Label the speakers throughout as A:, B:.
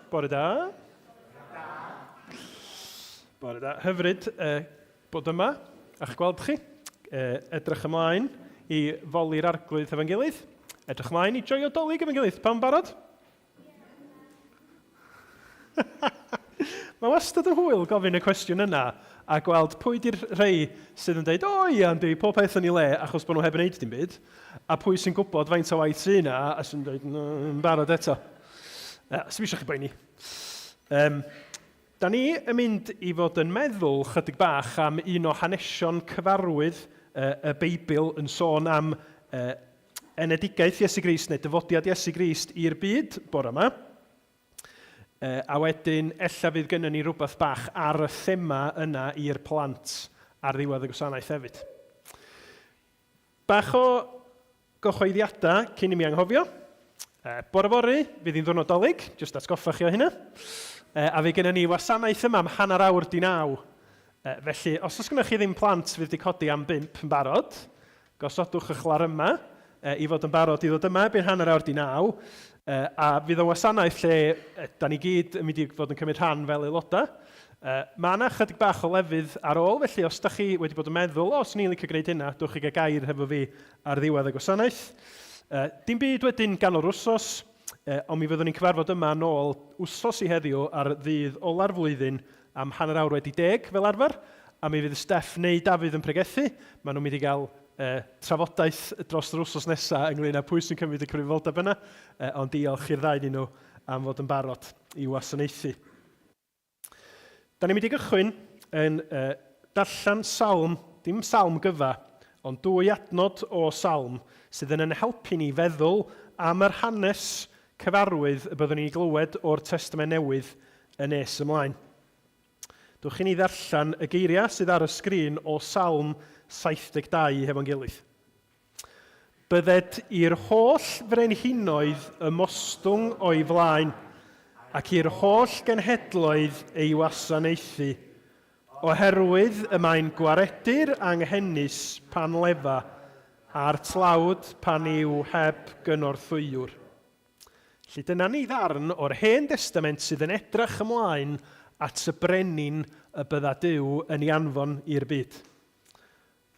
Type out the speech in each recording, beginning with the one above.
A: Bore da. Bore da. Hyfryd bod yma a'ch gweld chi. Edrych ymlaen i foli'r arglwydd hefo'n gilydd. Edrych ymlaen i joio dolyg efo'n gilydd. Pawb yn barod? Mae wastad yn hwyl gofyn y cwestiwn yna a gweld pwy di'r rhei sydd yn dweud, o ia, yndi, pob peth yn ei le, achos bod nhw heb wneud dim byd, a pwy sy'n gwybod faint o waith sy'n yna a sy'n dweud, yn barod eto. Sy'n eisiau chi boeni. Um, da ni yn mynd i fod yn meddwl chydig bach am un o hanesion cyfarwydd y Beibl yn sôn am enedigaeth Iesu Grist neu dyfodiad Iesu Grist i'r byd bore yma. E, a wedyn, ella fydd gennym ni rhywbeth bach ar y thema yna i'r plant ar ddiwedd y gwasanaeth hefyd. Bach o gyhoeddiadau cyn i mi anghofio. E, bore fory, fydd hi'n ddwrnod Dolig, jyst atgoffa chi o hynna. E, a fydd gennym ni wasanaeth yma am hanner awr di naw. E, felly, os oes gennych chi ddim plant fydd wedi codi am bump yn barod, Gosodwch y chlarymau i fod yn barod i ddod yma erbyn hanner awr 'di naw, a fydd o'n wasanaeth lle da ni gyd yn mynd i fod yn cymryd rhan fel aelodau. Mae yna chydig bach o lefydd ar ôl, felly os da chi wedi bod yn meddwl, o, swn i'n licio gwneud hynna, dwch i gael gair hefo fi ar ddiwedd y gwasanaeth. Dim byd wedyn ganol yr wsos, ond mi fyddwn ni'n cyfarfod yma nôl wsos i heddiw ar ddydd ola'r flwyddyn am hanner awr wedi deg fel arfer, a mi fydd Steff neu Dafydd yn pregethu. Maen nhw'n mynd i gael trafodaeth dros yr wsos nesaf ynglyn â pwy sy'n cymryd y cyfrifoldeb yna, ond diolch i'r ddau nhw am fod yn barod i wasanaethu. Da ni'n mynd i gychwyn yn darllen salm, dim salm gyfa, ond dwy adnod o salm sydd yn ein helpu ni feddwl am yr hanes cyfarwydd y byddwn ni'n ei glywed o'r Testament Newydd yn nes ymlaen. Dwch i ni ddarllen y geiriau sydd ar y sgrin o Salm 72 hefo'n gilydd. Bydded i'r holl frenhinoedd ymostwng o'i flaen, ac i'r holl genhedloedd ei wasanaethu, oherwydd y mae'n gwaredu'r anghenus pan lefa, a'r tlawd pan yw heb gynorthwywr. Felly dyna ni ddarn o'r Hen Destament sydd yn edrach ymlaen at y brenin y bydda Duw yn ei anfon i'r byd.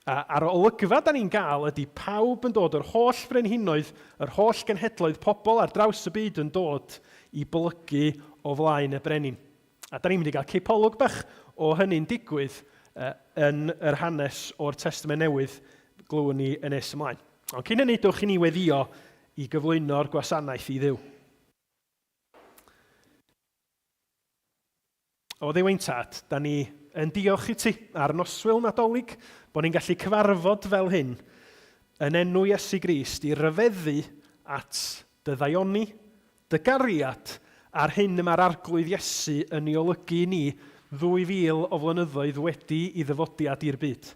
A: A, a'r olygfa da ni'n gael ydy pawb yn dod, yr holl frenhinoedd, yr holl genhedloedd, pobl ar draws y byd yn dod i blygu o flaen y brenin. A da ni'n mynd i gael cipolwg bach o hynny'n digwydd uh, yn yr hanes o'r Testament Newydd glywwn ni yn nes ymlaen. Ond cyn hynny, dewch i ni weddio i gyflwyno'r gwasanaeth i Dduw. O Dduw ein Tad, da ni yn diolch i ti ar noswyl Nadolig bod ni'n gallu cyfarfod fel hyn yn enw Iesu Grist i ryfeddu at dy ddaioni, dy gariad a'r hyn y mae'r Arglwydd Iesu yn ei olygu i ni ddwy fil o flynyddoedd wedi i ddyfodiad i'r byd.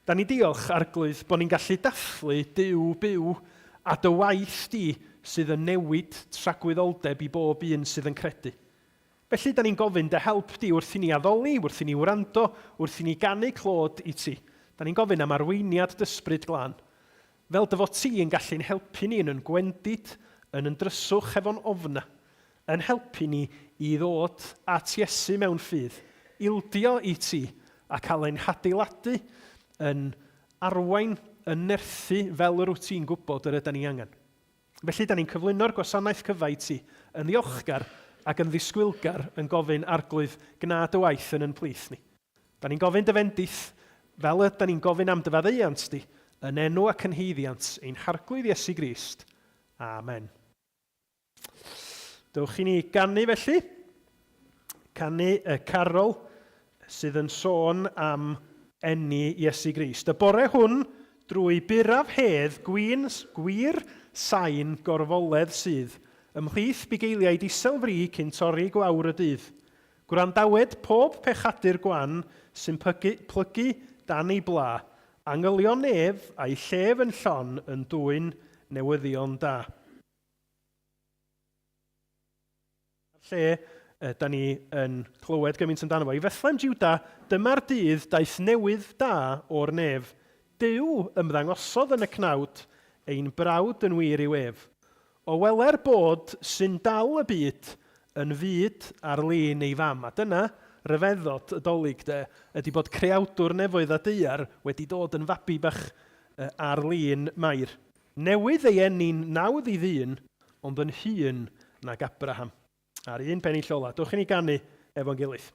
A: Da ni'n diolch, Arglwydd, bod ni'n gallu dathlu Duw byw a dy waith di sydd yn newid tragwyddoldeb i bob un sydd yn credu. Felly, da ni'n gofyn dy help di wrth i ni addoli, wrth i ni wrando, wrth i ni ganu clod i ti. Da ni'n gofyn am arweiniad d'Ysbryd Glân. Fel dy fod ti yn gallu'n helpu ni yn yn gwendid, yn yn dryswch hefo'n ofna. Yn helpu ni i ddod at Iesu mewn ffydd, ildio i ti, a cael ein hadeiladu, yn arwain, yn nerthu fel yr wyt ti'n gwybod yr ydan ni angen. Felly, da ni'n cyflwyno'r gwasanaeth cyfa i ti, yn ddiolchgar ac yn ddisgwylgar yn gofyn, Arglwydd, gwna dy waith yn yn plith ni. Da ni'n gofyn dy fendith, fel y da ni'n gofyn am dy faddeuant di, yn enw ac yn haeddiant ein Harglwydd Iesu Grist. Amen. Dewch i ni ganu felly. Canu y carol sydd yn sôn am eni Iesu Grist. Y bore hwn, drwy buraf hedd gwin, gwir sain gorfoledd sydd, ymhlith bugeiliaid isel fri cyn torri gwawr y dydd. Gwrandawed pob pechadur gwan sy'n pygu, plygu dan ei bla, angylion nef a'i llef yn llon yn dwyn newyddion da. Lle da ni yn clywed gymaint amdano fo. I Fethlem Juda, dyma'r dydd daeth newydd da o'r nef. Duw ymddangosodd yn y cnawd, ein brawd yn wir yw ef. O weler bod sy'n dal y byd yn fyd ar lin ei fam. A dyna ryfeddod y Dolig de, ydy bod creawdwr nefoedd a daear wedi dod yn fabi bach ar lin Mair. Newydd ei eni'n nawdd i ddyn, ond yn hŷn nag Abraham. A'r un pennill ola, dwch i ni ganu efo'n gilydd.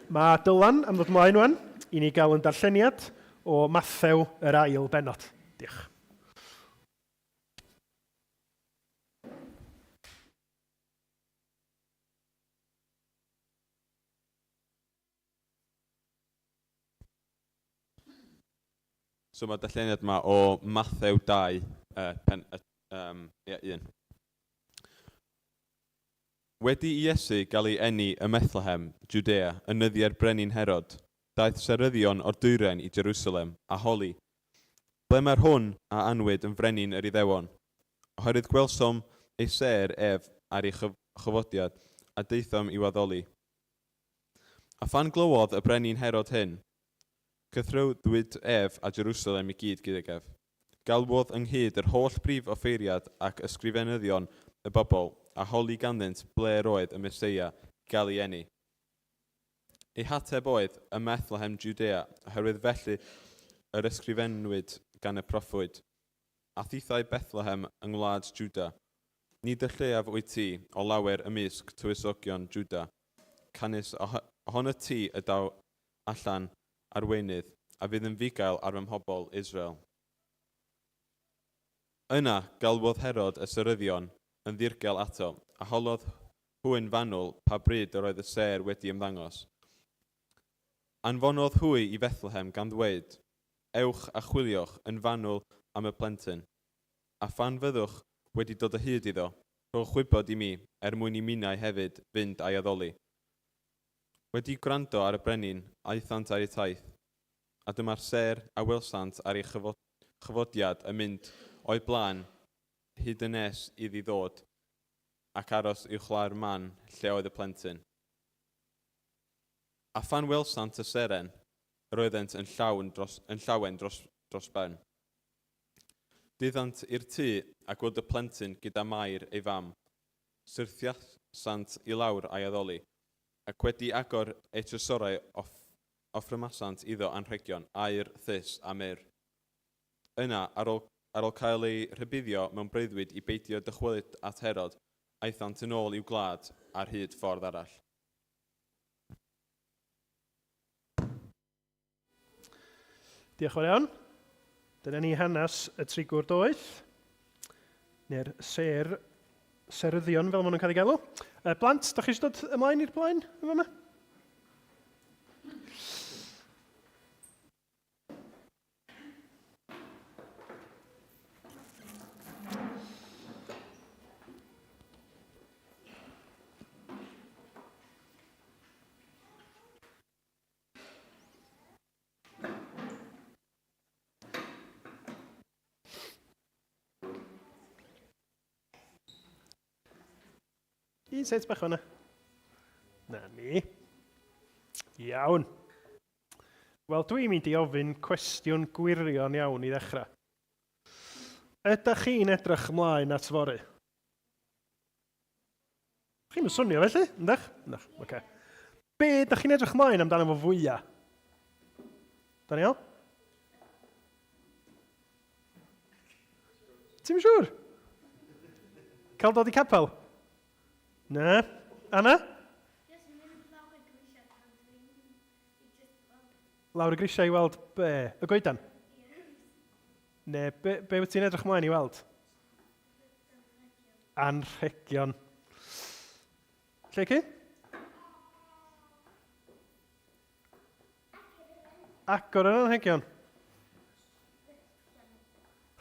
A: Mae Dylan am ddod ymlaen wan i ni gael yn darlleniad o Mathew yr ail bennod. Diolch.
B: So mae darlleniad yma o Mathew 2, pen, yeah, 1. Wedi i Iesu gael ei eni ym Methlehem, Jwdea, yn nyddiau'r brenin Herod, daeth seryddion o'r dwyrain i Jerusalem, a holi, Ble mae'r hwn a anwyd yn frenin yr Iddewon? Oherwydd gwelsom ei sêr ef ar ei chyfodiad, a daethom i'w addoli. A phan glywodd y brenin Herod hyn, cythryddwyd ef a Jerusalem i gyd gydag ef. Galwodd ynghyd yr holl brif offeiriad ac ysgrifenyddion y bobl, a holi ganddynt ble yr oedd y Meseia i gael ei eni. Ei hateb oedd, Ym Methlehem Jwdea, oherwydd felly yr ysgrifennwyd gan y proffwyd, A thithau Bethlehem yng ngwlad Jwda, nid y lleiaf wyt ti o lawer ymysg tywysogion Jwda, canys ohonot ti y daw allan arweinydd a fydd yn fugail ar fy mhobl Israel. Yna, galwodd Herod y seryddion yn ddirgel ato, a holodd hwy'n fanwl pa bryd yr oedd y sêr wedi ymddangos. Anfonodd hwy i Fethlehem gan ddweud, Ewch a chwiliwch yn fanwl am y plentyn, a phan fyddwch wedi dod o hyd iddo, rhowch wybod i mi, er mwyn i minnau hefyd fynd a'i addoli. Wedi gwrando ar y brenin, aethant ar eu taith, a dyma'r sêr a welsant ar ei chyfodiad yn mynd o'i blaen hyd y nes iddi ddod ac aros uwchlaw'r man lle oedd y plentyn. A phan welsant y seren, yr oeddent yn llawn dros, yn llawen dros, dros ben. Daethant i'r tŷ a gweld y plentyn gyda Mair ei fam. Syrthiasant i lawr a'i addoli, ac wedi agor eu trysorau off, offrymasant iddo anrhegion, aur, thus a myrr. Yna, ar ôl, ar ôl cael eu rhybuddio mewn breuddwyd i beidio dychwelyd at Herod, aethant yn ôl i'w gwlad ar hyd ffordd arall.
A: Diolch yn fawr iawn. Dyna ni hanes y trigwr doeth, neu'r sêr, seryddion fel maen nhw'n cael ei galw. Blant, da chi eisiau dod ymlaen i'r blaen yn fama? Un set bach fanna. Na ni. Iawn. Wel, dwi'n mynd i ofyn cwestiwn gwirion iawn i ddechrau. Ydych chi'n edrych ymlaen at fory? Chi'n mynd swnio felly, yndych? Yndych, oce. Okay. Be ydych chi'n edrych ymlaen amdano fo fwyaf? Daniel? Ti'n siŵr? Cael dod i capel? Na. Anna? Lawr y grisiau i weld be? Y goedan? Ne, be, be wyt ti'n edrych ymlaen i weld? Anrhegion. Lle ci? Agor yr anrhegion.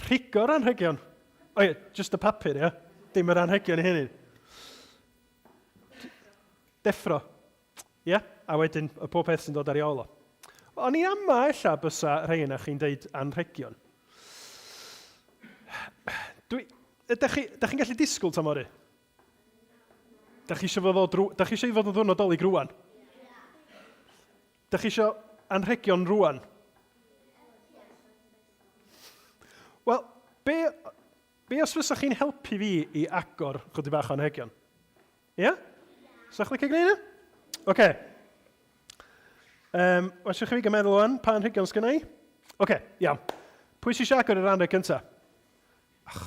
A: Rhigo'r anrhegion. O ie, just y papur, ia? Dim yr anrhegion i hynny. Deffro. Ia, a wedyn y pob peth sy'n dod ar ei ôl o. O'n i ama ella bysa rhai yna chi'n deud anrhegion. Dwi, ydych chi, ydych chi'n gallu disgwyl tan fory? Dych chi eisiau fod, dych chi eisiau i fod yn ddwrnod Dolig rwan? Dych chi eisiau anrhegion rwan? Wel, be, be os fysa chi'n helpu fi i agor chydig bach o anrhegion? Ie? Sa chdi'n licio gwneud hynna? Oce. Okay. Um, os ydych chi gael meddwl o'n pa anrhegion sgynna i? Oce, okay, iawn. Pwy sy'n eisiau agor yr anrheg cyntaf? Ach,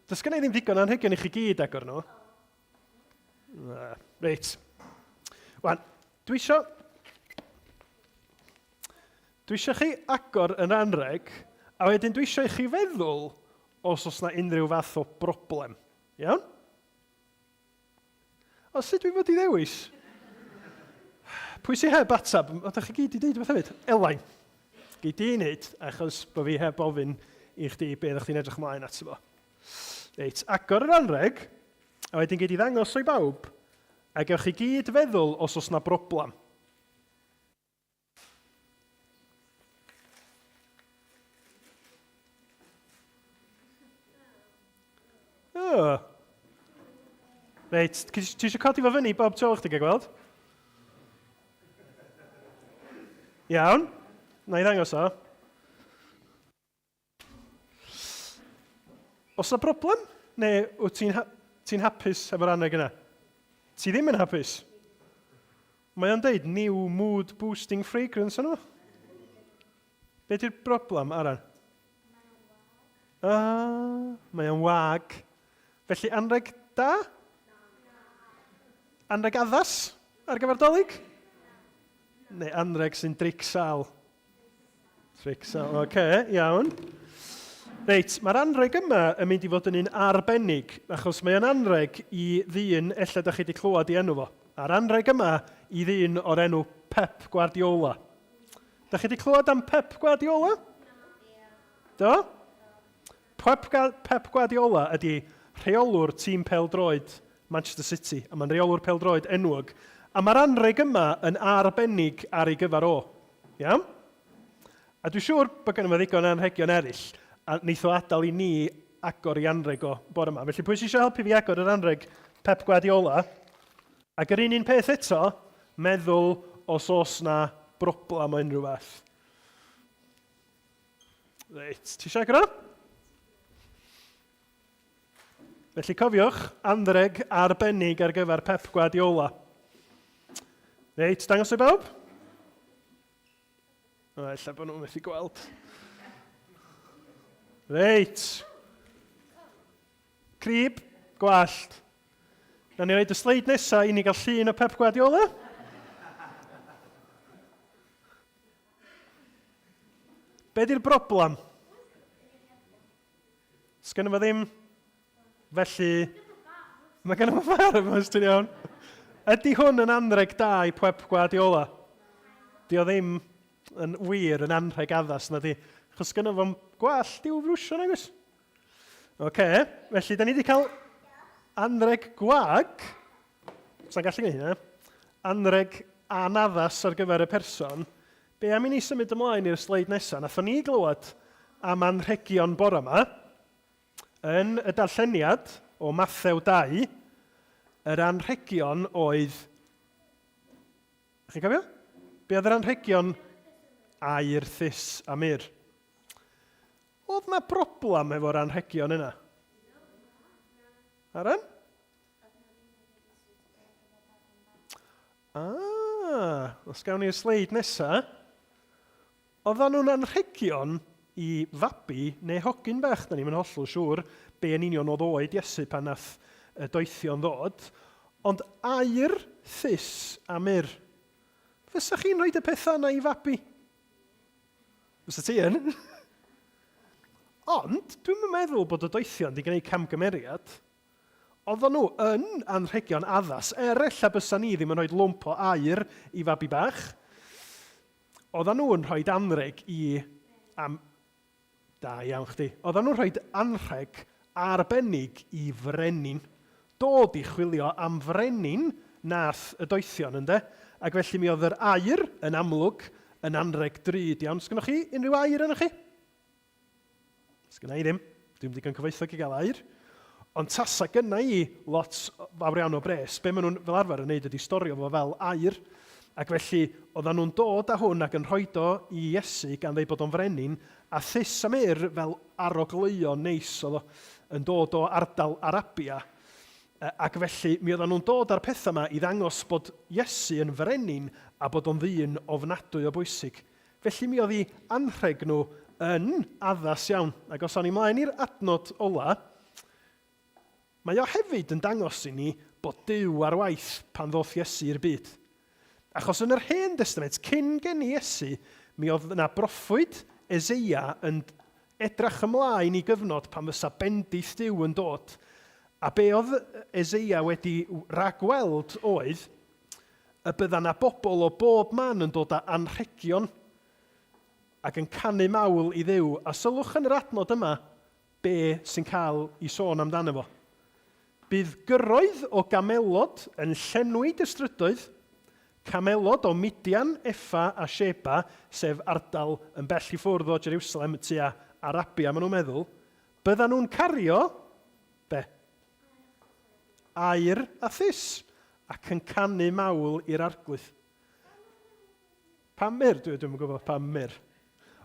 A: does gynna i ddim digon anrhegion i chi gyd agor nhw. Na, reit. Wan, dwi eisiau... Dwi eisiau chi agor yn anrheg, a wedyn dwi eisiau i chi feddwl os oes na unrhyw fath o broblem. Iawn? O, sut dwi fod i ddewis? Pwy sy'n heb atab? Ydych chi gyd i ddeud rhywbeth hefyd? Elain. Gei di wneud, achos bod fi heb ofyn i chdi be ydych chi'n edrych ymlaen ato fo. Reit, agor yr anreg, a wedyn gei di ddangos o i bawb, a gewch chi gyd feddwl os oes na broblem. Oh. Reit, ti eisiau codi fo fyny bob tro chdi gael gweld? Iawn, na i ddangos o. Oes 'na broblem? Neu wyt ti'n ha ti hapus efo'r anrheg yna? Ti ddim yn hapus? Mae o'n deud new mood boosting fragrance yno. Be di'r broblem, Aran? Ah, mae o'n wag. Felly anrheg da? Anrheg addas ar gyfer Dolig? Neu anrheg sy'n dric sal? Trics, oce, okay, iawn. Reit, mae'r anrheg yma yn mynd i fod yn un arbennig, achos mae o'n anrheg i ddyn ella da chi wedi clywed i enw fo. A'r anrheg yma i ddyn o'r enw Pep Guardiola. Da chi wedi clywed am Pep Guardiola? Do? Pep, Pep Guardiola ydy rheolwr tîm pêl-droed Manchester City, a mae'n rheolwr pêl-droed enwog. A mae'r anrheg yma yn arbennig ar ei gyfer o. Iawn? A dwi'n siŵr bod gennym fo ddigon o anrhegion eraill, a wneith o adael i ni agor ei anrheg o bore yma. Felly pwy sydd eisiau helpu fi agor yr anrheg Pep Guardiola? Ac yr un un peth eto, meddwl os oes na broblem o unrhyw fath. Reit, ti eisiau agor o? Felly cofiwch, anrheg arbennig ar gyfer Pep Guardiola. Reit, dangos i bawb? O, ella bod nhw'n methu gweld. Reit. Crib, gwallt. Na ni roed y sleid nesaf i ni gael llun o Pep Guardiola. Be di'r broblem? Sgynno fo ddim. Felly, mae gynno fo farf, os ti'n iawn. Ydy hwn yn anrheg da i Pep Guardiola? Di o ddim yn wir yn anrheg addas, na di? Chos gynno fo'n gwallt i'w frwsio, nag oes? Oce, okay, felly da ni wedi cael anrheg gwag. Sa'n gallu gwneud hynna. Anrheg anaddas ar gyfer y person. Be am i ni symud ymlaen i'r sleid nesaf? Nathon ni glywed am anrhegion bore yma. Yn y darlleniad o Mathew 2, yr anrhegion oedd... Chi'n cofio? Be oedd yr anrhegion? Aur, thus a myrrh. Oedd na broblem efo'r anrhegion yna? Aaron? Ah, os gawn ni'r sleid nesa. Oedden nhw'n anrhegion i fabi neu hogyn bach, da ni'm yn hollol siŵr be yn union oedd oed Iesu pan nath y doethion ddod, ond aur, thus a myrrh. Fysa chi'n rhoi y pethau yna i fabi? Fysa ti yn? Ond, dwi'm yn meddwl bod y doethion wedi gwneud camgymeriad. Oedden nhw yn anrhegion addas, er ella bysa ni ddim yn rhoi lwmp o aur i fabi bach. Oedden nhw yn rhoi anrheg i... Am, da iawn chdi. Oedden nhw'n rhoi anrheg arbennig i frenin. Dod i chwilio am frenin nath y doethion, ynde? Ac felly mi oedd yr aur, yn amlwg, yn anrheg drud iawn. Sgynnoch chi unrhyw aur arnoch chi? Sgynna i ddim. Dwi'm digon cyfoethog i gael aur. Ond tasa gynna i lot fawr iawn o bres, be maen nhw'n fel arfer yn neud ydy storio fo fel aur. Ac felly, oedden nhw'n dod â hwn ac yn rhoid o i Iesu gan ddeud bod o'n frenin, a thus am ur fel arogleuo neis oedd o, yn dod o ardal Arabia. Ac felly, mi oedden nhw'n dod â'r pethau yma i ddangos bod Iesu yn frenin a bod o'n ddyn ofnadwy o bwysig. Felly mi oedd eu anrheg nhw yn addas iawn. Ac os awn ni mlaen i'r adnod ola, mae o hefyd yn dangos i ni bod Duw ar waith pan ddoth Iesu i'r byd. Achos yn yr Hen Destament, cyn geni Iesu, mi oedd yna broffwyd Eseia yn edrach ymlaen i gyfnod pan fysa bendith Duw yn dod. A be oedd Eseia wedi ragweld oedd y bydda 'na bobl o bob man yn dod â anrhegion ac yn canu mawl i Dduw. A sylwch yn yr adnod yma be sy'n cael i sôn amdano fo. Bydd gyrroedd o gamelod yn llenwi dy strydoedd, camelod o Midian, Effa a Sheba, sef ardal yn bell i ffwrdd o Jerusalem tua Arabia maen nhw'n meddwl, byddan nhw'n cario, be? Aur a thus, ac yn canu mawl i'r Arglwydd. Pam mur? Dwi, dwi'm yn gwybod pam mur.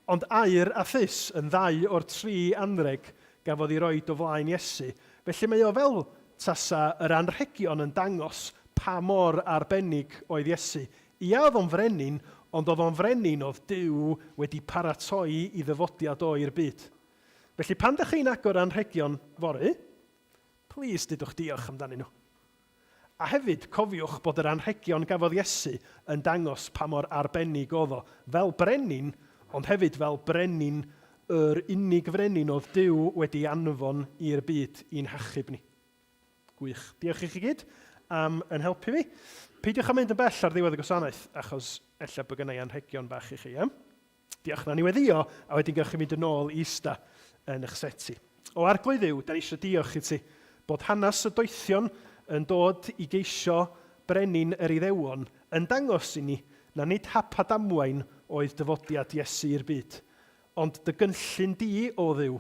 A: Ond aur a thus yn ddau o'r tri anrheg gafodd ei roid o flaen Iesu. Felly mae o fel tasa yr anrhegion yn dangos pa mor arbennig oedd Iesu. Ia, oedd o'n frenin, ond oedd o'n frenin oedd Duw wedi paratoi i ddyfodiad o i'r byd. Felly pan dych chi'n agor anrhegion fory, Plîs dudwch diolch amdanyn nhw. A hefyd, cofiwch bod yr anrhegion gafodd Iesu yn dangos pa mor arbennig oedd o, fel brenin, ond hefyd fel brenin, yr unig frenin oedd Duw wedi anfon i'r byd i'n hachub ni. Gwych. Diolch i chi gyd am yn helpu fi. Peidiwch â mynd yn bell ar ddiwedd y gwasanaeth, achos ella bod gynna i anrhegion bach i chi, ie? Diolch, nawn ni weddïo, a wedyn gewch chi fynd yn ôl i ista yn eich seti. O Arglwydd Dduw, da ni eisiau diolch i ti bod hanes y doethion yn dod i geisio brenin yr Iddewon yn dangos i ni na nid hap a damwain oedd dyfodiad Iesu i'r byd, ond dy gynllun di, O Dduw,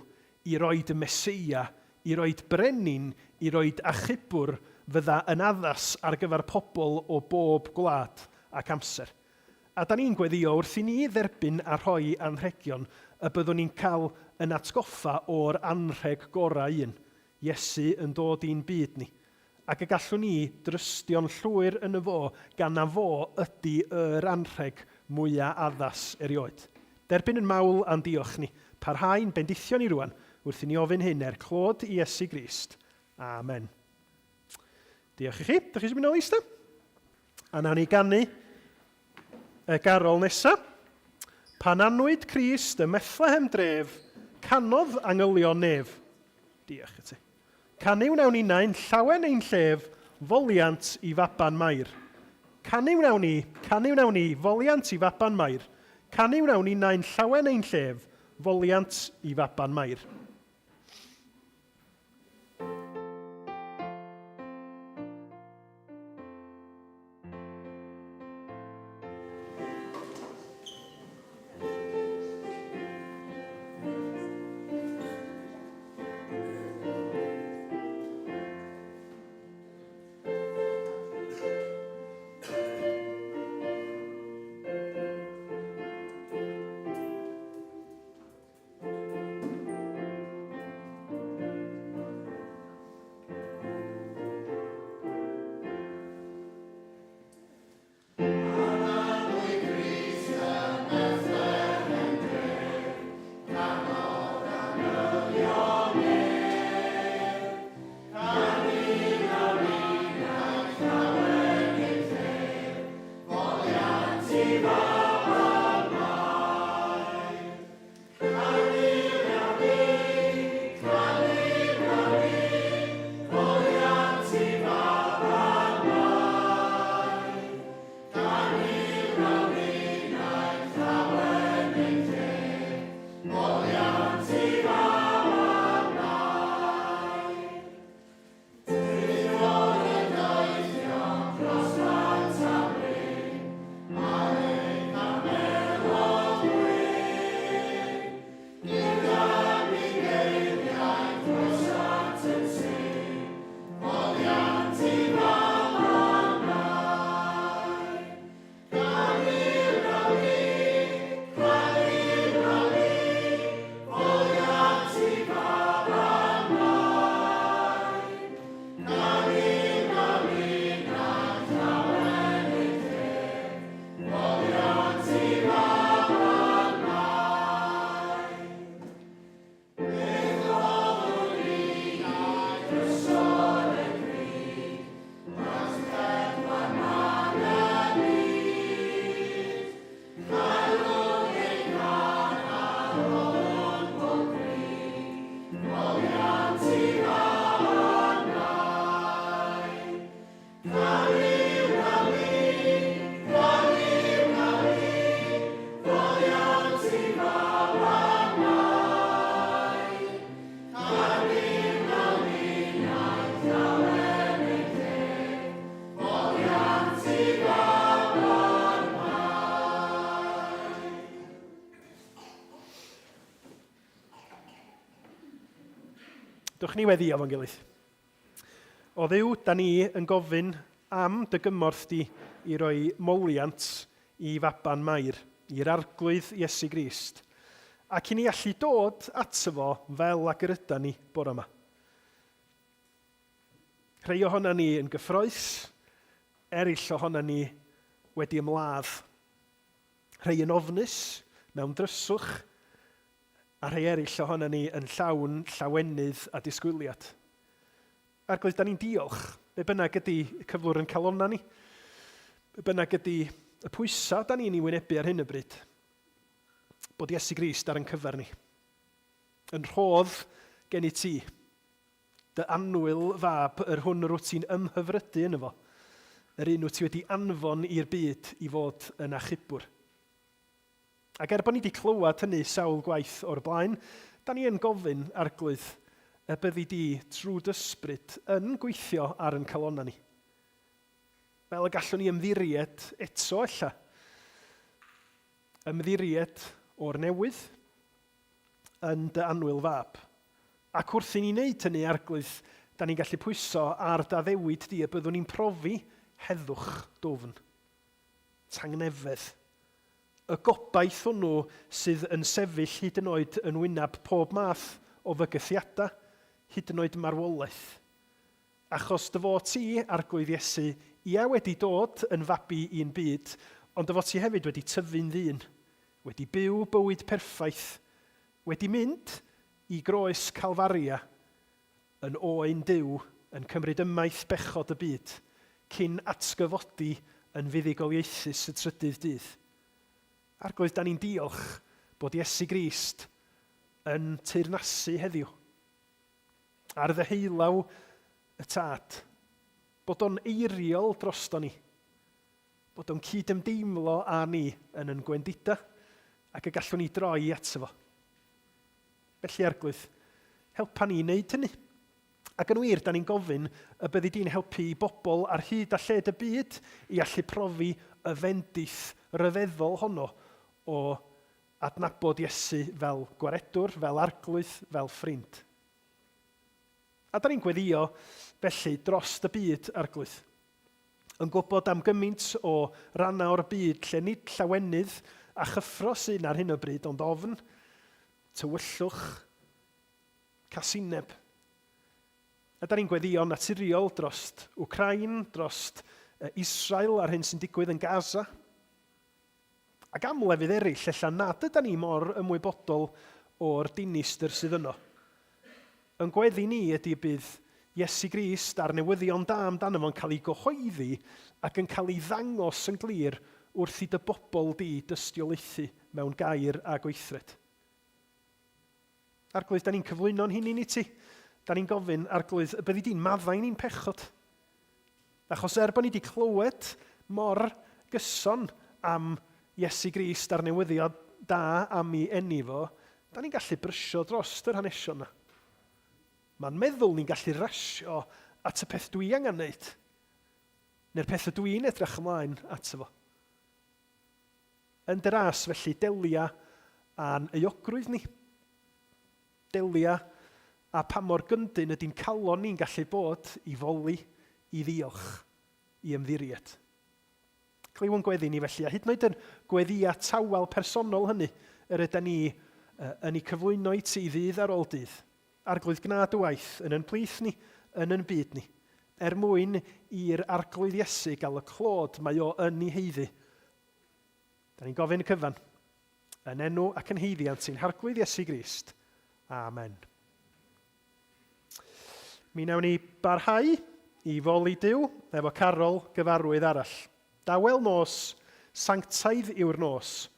A: i roid y Meseia, i roid brenin, i roid achubwr fydda yn addas ar gyfer pobl o bob gwlad ac amser. A da ni'n gweddïo wrth i ni dderbyn a rhoi anrhegion y byddwn ni'n cael yn atgoffa o'r anrheg gorau un, Iesu yn dod i'n byd ni, ac y gallwn ni drystio'n llwyr yno fo gan na fo ydy yr anrheg mwya addas erioed. Derbyn yn mawl a'n diolch ni, parhau'n bendithio ni rwan wrth i ni ofyn hyn er clod i Iesu Grist. Amen. Diolch i chi. Dych chi eisiau mynd nôl i eistedd? A nawn ni ganu y garol nesa. Pan anwyd Crist ym Methlehem dref, canodd angylion nef. Diolch i ti. Canu wnawn innau'n llawen ein llef, foliant i faban Mair. Canu wnawn ni, canu wnawn ni, foliant i faban Mair. Canu wnawn innau'n llawen ein llef, foliant i faban Mair. Dwch ni weddi efo'n gilydd. O Dduw, da ni yn gofyn am dy gymorth di i roi moliant i faban Mair, i'r Arglwydd Iesu Grist, ac i ni allu dod ato fo fel ag yr yda ni bore yma. Rhai ohona ni yn gyffroes, eraill ohona ni wedi ymladd. Rhai yn ofnus, mewn dryswch, a rhai eraill ohona ni yn llawn llawenydd a disgwyliad. Arglwydd, da ni'n diolch, be bynnag ydy cyflwr yn calonna ni, be bynnag ydy y pwysau da ni'n ei wynebu ar hyn o bryd, bod Iesu Grist ar yn cyfer ni. Yn rhodd gen i ti, dy annwyl fab, yr hwn yr wyt ti'n ymhyfrydu yno fo, yr un wyt ti wedi anfon i'r byd i fod yn achubwr. Ac er bod ni wedi clywed hynny sawl gwaith o'r blaen, da ni yn gofyn, Arglwydd, y byddi di trwy d'ysbryd yn gweithio ar yn calonnau ni. Fel y gallwn ni ymddiried eto ella. Ymddiried o'r newydd yn dy annwyl fab. Ac wrth i ni wneud hynny, Arglwydd, da ni'n gallu pwyso ar d'addewid di y byddwn ni'n profi heddwch dwfn. Tangnefedd. Y gobaith hwnnw sydd yn sefyll hyd yn oed yn wyneb pob math o fygythiadau, hyd yn oed marwolaeth. Achos dy fod ti, Arglwydd Iesu, ia wedi dod yn fabi i'n byd, ond dy fod ti hefyd wedi tyfu'n ddyn, wedi byw bywyd perffaith, wedi mynd i groes Calfaria, yn oen Duw, yn cymryd ymaith bechod y byd, cyn atgyfodi yn fuddugoliaethus y trydydd dydd. Arglwydd, da ni'n diolch bod Iesu Grist yn teyrnasu heddiw. Ar ddeheulaw y Tad. Bod o'n eiriol drosto ni. Bod o'n cyd-ymdeimlo â ni yn yn gwendida ac y gallwn ni droi ato fo. Felly, Arglwydd, helpa ni i wneud hynny. Ac yn wir, da ni'n gofyn y byddi di'n helpu i bobl ar hyd a lled y byd i allu profi y fendith ryfeddol honno o adnabod Iesu fel Gwaredwr, fel Arglwydd, fel ffrind. A da ni'n gweddïo felly drost y byd, Arglwydd. Yn gwybod am gymaint o rannau o'r byd lle nid llawenydd a chyffro sy'n ar hyn o bryd, ond ofn, tywyllwch, casineb. A da ni'n gweddïo'n naturiol drost Wcráin, drost Israel a'r hyn sy'n digwydd yn Gaza. Ac am lefydd eraill ella nad yda ni mor ymwybodol o'r dinistr sydd yno. Yn gweddi ni ydy y bydd Iesu Grist a'r newyddion da amdano fo'n cael ei gyhoeddi ac yn cael ei ddangos yn glir wrth i dy bobl di dystiolaethu mewn gair a gweithred. Arglwydd, da ni'n cyflwyno'n hunain i ti. Da ni'n gofyn, Arglwydd, y byddi di'n maddau ni'n pechod. Achos er bod ni wedi clywed mor gyson am Iesu Grist a'r newyddion da am ei eni fo, da ni'n gallu brysio dros yr hanesion yna. Mae'n meddwl ni'n gallu rasio at y peth dwi angen wneud, neu'r peth ydw i'n edrych ymlaen ato fo. Yn dy ras, felly, delia â'n euogrwydd ni. Delia â pa mor gyndyn ydy'n calon ni'n gallu bod i foli, i ddiolch, i ymddiried. Clyw yn gweddi ni felly, a hyd yn oed yn gweddïau tawel personol hynny yr yda ni yn eu cyflwyno i ti ddydd ar ôl dydd. Arglwydd gwna dy waith yn yn plith ni, yn yn byd ni, er mwyn i'r Arglwydd Iesu gael y clod mae o yn ei haeddu. Da ni'n gofyn y cyfan, yn enw ac yn haeddiant ein Harglwydd Iesu Grist. Amen. Mi wnawn ni barhau i foli Duw efo carol gyfarwydd arall. Dawel nos, sanctaidd yw'r nos,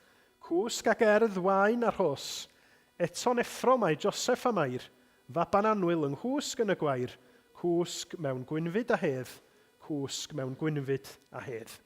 A: Cwsg ac erdd, waen a rhos, Eto'n effro mae Joseff a Mair, Faban annwyl yng nghwsg yn y gwair, Cwsg mewn gwynfyd a hedd, Cwsg mewn gwynfyd a hedd.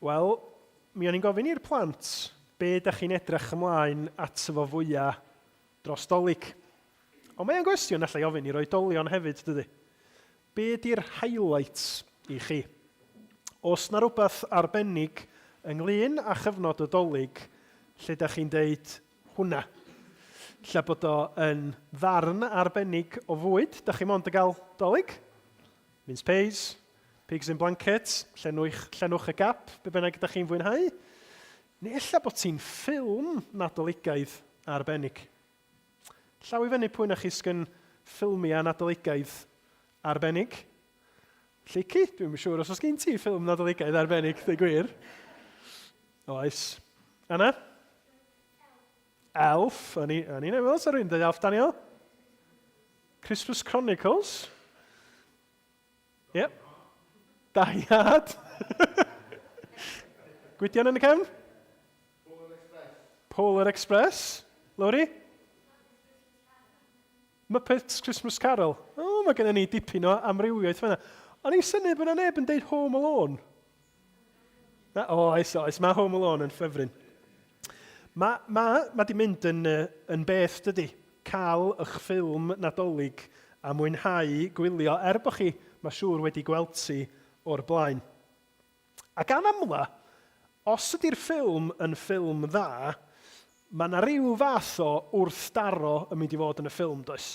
A: Wel, mi o'n i'n gofyn i'r plant be da chi'n edrych ymlaen ato fo fwya dros Dolig. Ond mae o'n gwestiwn allai ofyn i'r oedolion hefyd, dydy. Be di'r highlights i chi? Oes 'na rywbeth arbennig ynglyn â chyfnod y Dolig lle da chi'n deud, hwnna. Ella bod o yn ddarn arbennig o fwyd, da chi mond yn gael dolyg. Mince pies, pigs in blankets, llenwch, llenwch y gap, be bynnag da chi'n fwynhau. Neu ella bod ti'n ffilm nadoligaidd arbennig. Llaw i fyny pwy na chi sgyn ffilmiau nadoligaidd arbennig? Lleucu, dwi'm yn siŵr os oes gen ti ffilm nadoligaidd arbennig, dweud gwir. Oes. Anna? Elf. O'n i'n meddwl os rhywun dweud Elf, Daniel? Christmas Chronicles? Yep. Die Hard. Gwydion yn y cefn?
C: Polar Express.
A: Polar Express. Lowri? Muppets Christmas Carol. O, oh, mae gennym ni dipyn o amrywiaeth fan'na. O'n i'n synnu bod yna neb yn deud Home Alone. Na, o, oes, oes, mae Home Alone yn ffefryn. Mae ma, ma di mynd yn, yn beth, dydy, cael eich ffilm Nadolig a mwynhau gwylio, er bod chi, mae siŵr, wedi gweld ti o'r blaen. A gan amla, os ydy'r ffilm yn ffilm dda, mae 'na ryw fath o wrthdaro yn mynd i fod yn y ffilm, does?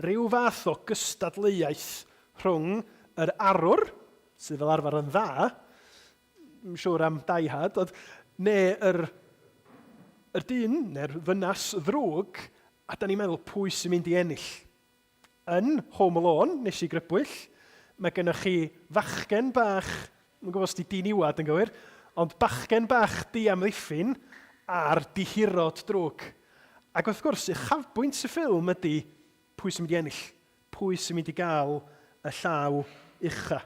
A: Rhyw fath o gystadleuaeth rhwng yr arwr, sydd fel arfer yn dda, ddim siŵr am Die Hard, ond, neu yr, yr dyn, neu'r ddynas ddrwg, a da ni'n meddwl pwy sy'n mynd i ennill. Yn Home Alone, nes i grybwyll, mae gennych chi fachgen bach, dwi'm yn gwybod os 'di diniwad yn gywir, ond bachgen bach diamddiffyn a'r dihirod drwg. Ac wrth gwrs, uchafbwynt y ffilm ydy pwy sy'n mynd i ennill, pwy sy'n mynd i gael y llaw ucha.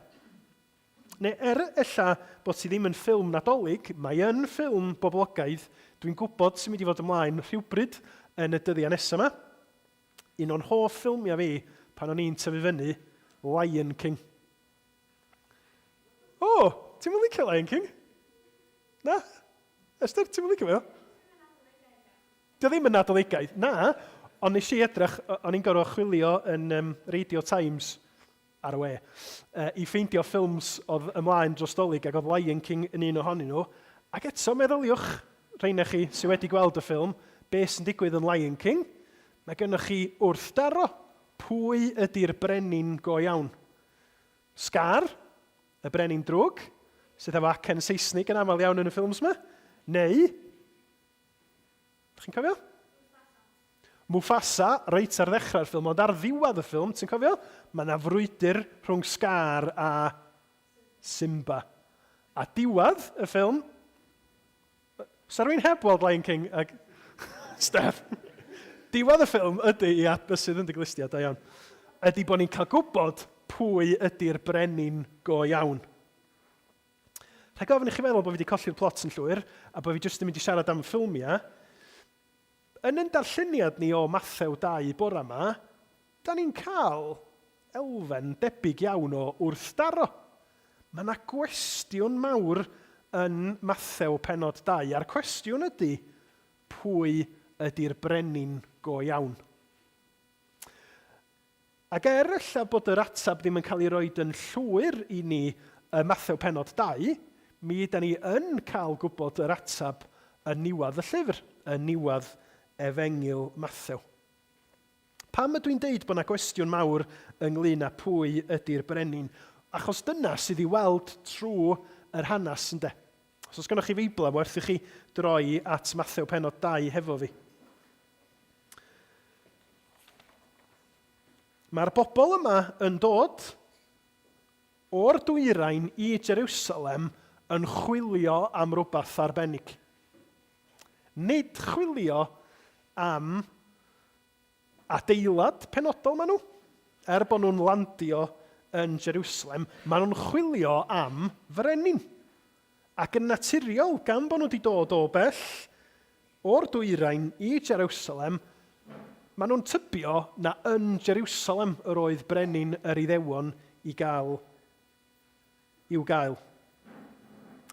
A: Neu er ella bod ti ddim yn ffilm Nadolig, mae yn ffilm boblogaidd, dwi'n gwybod sy'n mynd i fod ymlaen rhywbryd yn y dyddiau nesaf yma. Un o'n hoff ffilmiau fi pan o'n i'n tyfu fyny, Lion King. O, ti'n mynd licio Lion King? Na? Esther, ti'n mynd licio fe? Dio ddim yn Nadoligaidd. Na, ond nes i edrych, o'n i'n gorfod chwilio yn um, Radio Times ar y we, uh, i ffeindio ffilms oedd ymlaen dros Dolig ac oedd Lion King yn un ohonyn nhw. Ac eto, meddyliwch, rheina chi sydd wedi gweld y ffilm, beth sy'n digwydd yn Lion King? Mae gennych chi wrthdaro. Pwy ydy'r brenin go iawn? Scar, y brenin drwg, sydd efo acen Seisnig yn aml iawn yn y ffilms yma, neu Dych chi'n cofio? Mufasa, reit ar ddechrau'r ffilm, ond ar ddiwedd y ffilm, ti'n cofio? Mae yna frwydr rhwng Scar a Simba. A diwedd y ffilm, Sa rhywun heb weld Lion King ag... Steph. Diwedd y ffilm ydy, ia, bysydd yn dy glustiau, da iawn, ydy bod ni'n cael gwybod pwy ydy'r brenin go iawn. Rhag ofn i chi feddwl bod fi wedi colli'r plot yn llwyr, a bod fi jyst yn mynd i siarad am ffilmiau, yn ein darlleniad ni o Mathew 2 bore yma, da ni'n cael elfen debyg iawn o wrthdaro. Mae yna gwestiwn mawr yn Mathew penod 2, a'r cwestiwn ydy, pwy ydy'r brenin go iawn? Ac er ella bod yr ateb ddim yn cael ei roid yn llwyr i ni ym Mathew pennod 2, mi yda ni yn cael gwybod yr ateb yn niwedd y llyfr, yn niwedd Efengyl Mathew. Pam ydw i'n deud bod 'na gwestiwn mawr ynglyn â pwy ydy'r brenin? Achos dyna sydd i weld trwy yr hanes, ynde? Os oes gennoch chi Feibl, werth i chi droi at Mathew pennod 2 hefo fi. Mae'r bobl yma yn dod o'r dwyrain i Jerusalem yn chwilio am rywbeth arbennig. Nid chwilio am adeilad penodol maen nhw. Er bod nhw'n landio yn Jerusalem, maen nhw'n chwilio am frenin. Ac yn naturiol, gan bod nhw wedi dod o bell, o'r dwyrain i Jerwsalem, maen nhw'n tybio na yn Jerwsalem yr oedd brenin yr Iddewon i gael i'w gael.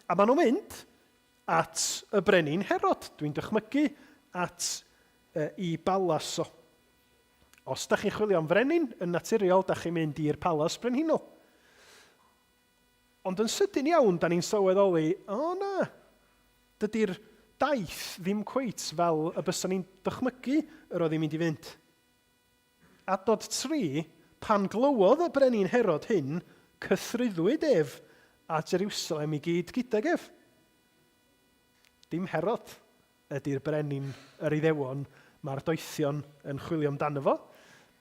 A: A maen nhw'n mynd at y brenin Herod, dwi'n dychmygu, at e, i balas o. Os da chi'n chwilio am frenin, yn naturiol, da chi'n mynd i'r palas brenhinol. Ond yn sydyn iawn, da ni'n sylweddoli, o na, dydy'r daith ddim cweit fel y bysa ni'n dychmygu yr oedd hi'n mynd i fynd. Adnod 3, Pan glywodd y brenin Herod hyn, cythruddwyd ef a Jeriwsalem i gyd gydag ef. Dim Herod ydy'r brenin yr Iddewon mae'r doethion yn chwilio amdano fo.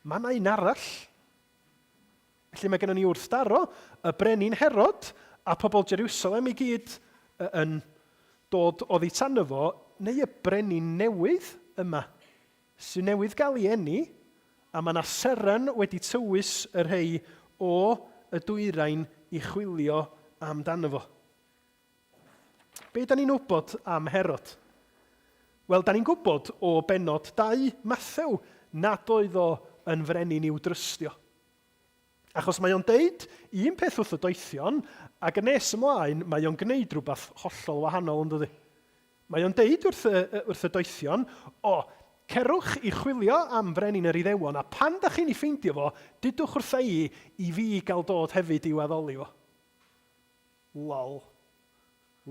A: Mae yna un arall. Felly mae gennym ni wrthdaro y brenin Herod a pobl Jerusalem i gyd yn dod oddi tano fo, neu y brenin newydd yma, sy'n newydd gael ei eni, a mae yna seren wedi tywys y rhei o y dwyrain i chwilio amdano fo. Be da ni'n wybod am Herod? Wel, da ni'n gwybod o bennod 2 Mathew nad oedd o yn frenin i'w drystio. Achos mae o'n deud un peth wrth y doethion, ac yn nes ymlaen mae o'n gwneud rhywbeth hollol wahanol, yn dydy? Mae o'n deud wrth y, wrth y doethion, o, cerwch i chwilio am frenin yr Iddewon, a pan da chi'n ei ffeindio fo, dudwch wrtha i i fi gael dod hefyd i'w addoli fo. Lol.